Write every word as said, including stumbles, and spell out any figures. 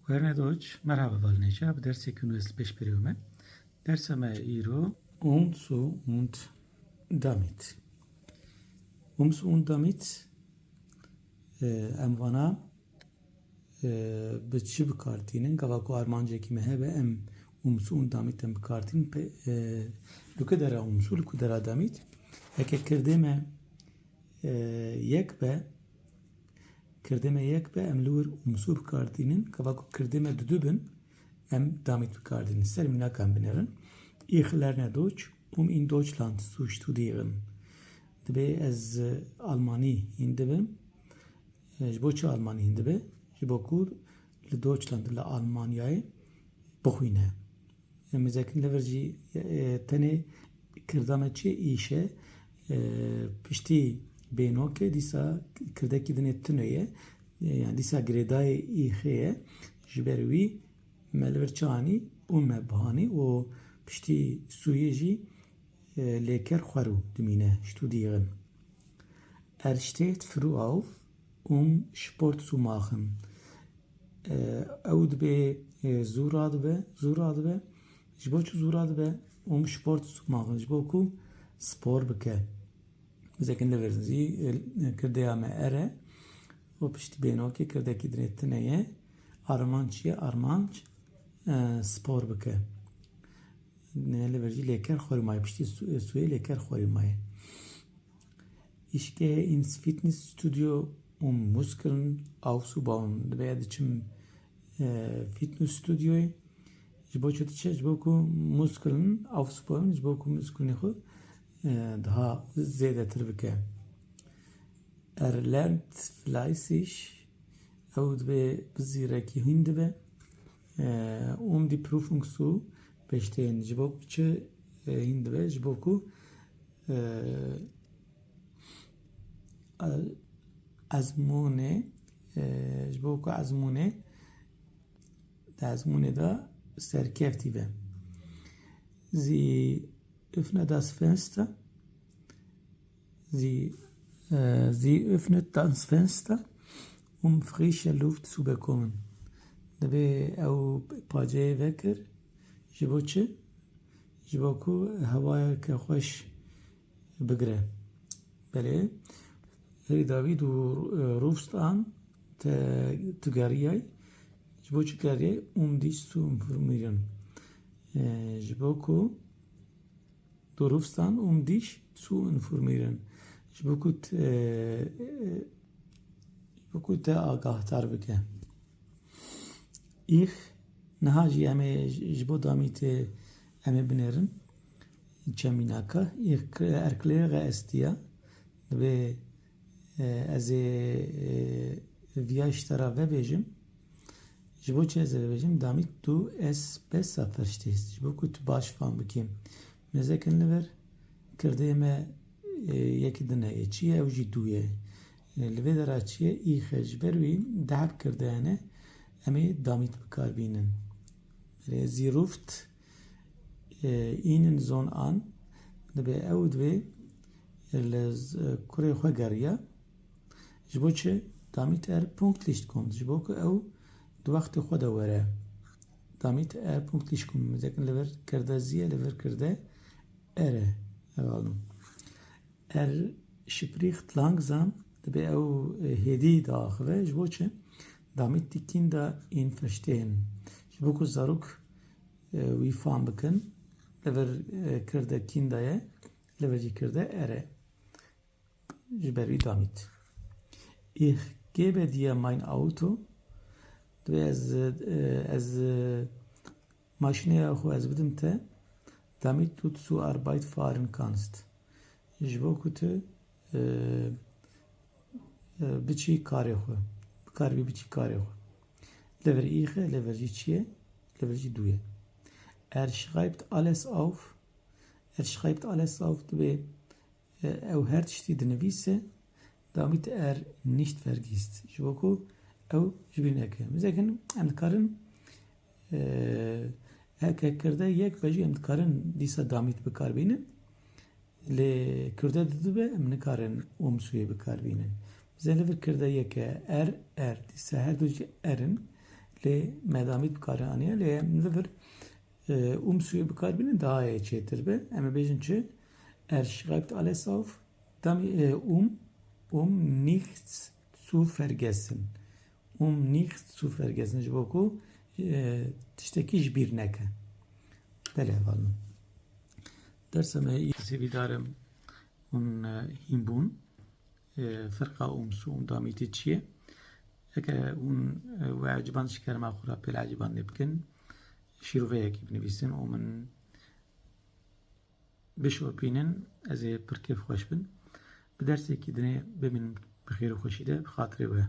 Werne Deutsch, merhaba Valneca, bi dersê ku nû ez li pêş berê me. Dersa me îro Umzug und damit. Umzug und damit, e, em vana, e, bi çi bi kar tînin? Gava ku armancekî me hebe, em Umzug und damit em bi kar tînin. Pe-, e, li ku dera Umzug, li ku dera damit? Heke kirdê me, e, yek be, kirdê me yek be, em li wir Umzug bi kar tînin. Gava ku kirdê me dudu bin, em damit bi kar tînin. Ser mînaka em binêrin. Ich lerne Deutsch, um in Deutschland zu studieren. Dibê ez, e, Almanî hîn dibim. E, ji bo çi Almanî hîn dibe? Ji bo ku li Deutschland, li Almanyayê bixwîne. E, mêzekin li vir jî, e, tenê kirda me çi, ich e, e, piştî bênokê, dîsa kirdekî dinê tune ye. E, yani dîsa girêdayê ich e. Ji ber wî me li vir çi anî? Um me bihanî û piştî zu yê jî, e, lêker xweru dimîne, studieren. Er steht früh auf, um Sport zu machen. E, ew dibê, e, zû radibe, zû radibe. Ji bo çi zû radibe? Um Sport zu machen. Ji bo ku spor bike. Mêzekin li vir zî, e, kirdeya me er e. Û piştî bênokê kirdekî dinê tune ye. Armanc çi ye? Armanc, e, spor bike. Ne, li vir jî lêker xwerî maye. Piştî zu-, zu yê lêker xwerî maye. Ich gehe ins Fitnessstudio, um Muskeln aufzubauen. Dibê ez diçim, e, fitness studyoyê. Ji bo çi diçe? Ji bo ku Muskeln aufzubauen, ji bo ku muskelnê xwe, e, daha zêdetir bike. Er lernt fleissig, ew dibê bi zîrekî hîn dibe. E, um die Prüfung zu bestehen. Ji bo ku çi, e, hîn dibe? Ji bo ku, e, e, ezmûnê, e, ji bo ku ezmûnê, di ezmûnê de serkeftî be. Sie öffnet das Fenster. Sie, e, sie öffnet das Fenster, um frische Luft zu bekommen. Dibê ew paceyê vekir. Ji bo çi? Ji bo ku hewayeke xweş bigire. Belê. Herî dawî du, e, rufst an te, tu geriyay. Ji bo çi geriyay? Um dich zu informieren. E, ji bo ku Du rufst an, um dich zu informieren. Ji bo ku te, e, ji bo ku te agahdar bike. Ich, niha jî em ê ji bo damit em ê binêrin. Çemînaka. Ich erkläre es dir. Dibê, e, ez ê, e, viya ji te re vebêjim. Ji bo çi ez ê vebêjim? Damit du es besser verstehst. Ji bo ku tu baş fam bikî. Mêzekin li vir kirdê me, e, yekî din heye. Çi ye? Ew jî du ye. E, li vê dera çi ye? Ich e. Ji ber wî du heb kirde hene. Em ê damit bi kar bînin. Belê, sie ruft, e, ihnen Sohn an. Dibê ew dibê li z-, kurê xwe geriya. Ji bo çi? Damit er pünktlich kommt. Ji bo ku ew di wextê xwe de were. Damit er pünktlich kommt. Mêzekin li vir kirde sie, li vir kirde er e. Hevalno. Er spricht langsam, dibê ew, e, hêdî diaxive. Ji bo çi? Damit die Kinder ihn verstehen. Ji bo ku zarok, e, wî fam bikin. Li vir, e, kirde Kinder ye, li vir jî kirde er e. Ji ber wî damit. Ich gebe dir mein Auto. Dibê ez, e, ez, e, maşîneya xwe ez bidim te. Damit du zur Arbeit fahren kannst. Ji bo ku tu, e, e, biçî karê xwe. Bikaribî biçî karê xwe. Li vir ich e, li vir jî çi ye? Li vir jî du ye. Er schreibt alles auf. Er schreibt alles auf dibê, e, ew her tiştî dinivîse, damit er nicht vergisst. Ji bo ku ew ji bîr neke. Mêzekin em dikarin, e, heke kirde yek be jî em dikarin dîsa damit bi kar bînin. Lê kirde dudu be em nikarin um zu yê bi kar bînin. Mêze li vir kirde yek e, er, er. Dîsa her du jî er in. Lê me damit bi kar aniye, lê em li vir, e, um zu bikar bînin daha yê çêtir be. Em ê bêjin çi? Er schreibt alles auf, damit, e, um, um nichts zu vergessen. Um nichts zu vergessen. Ji bo ku, e, tiştekî ji bîr neke. Belê hevalno. Dersa me yê sêvî darim hûn, e, hîn bûn. E, ferqa um zu û um damit çi ye? Eke hûn, e, we eciband ji kerema xwe re pêl ecibandê bikin. Şîroveyekî binivîsin û min bişopînin, ez ê pir kêfxweş bin. Bi dersekî dinê bimînin bi xêr û xweşî de, bi xatirê we.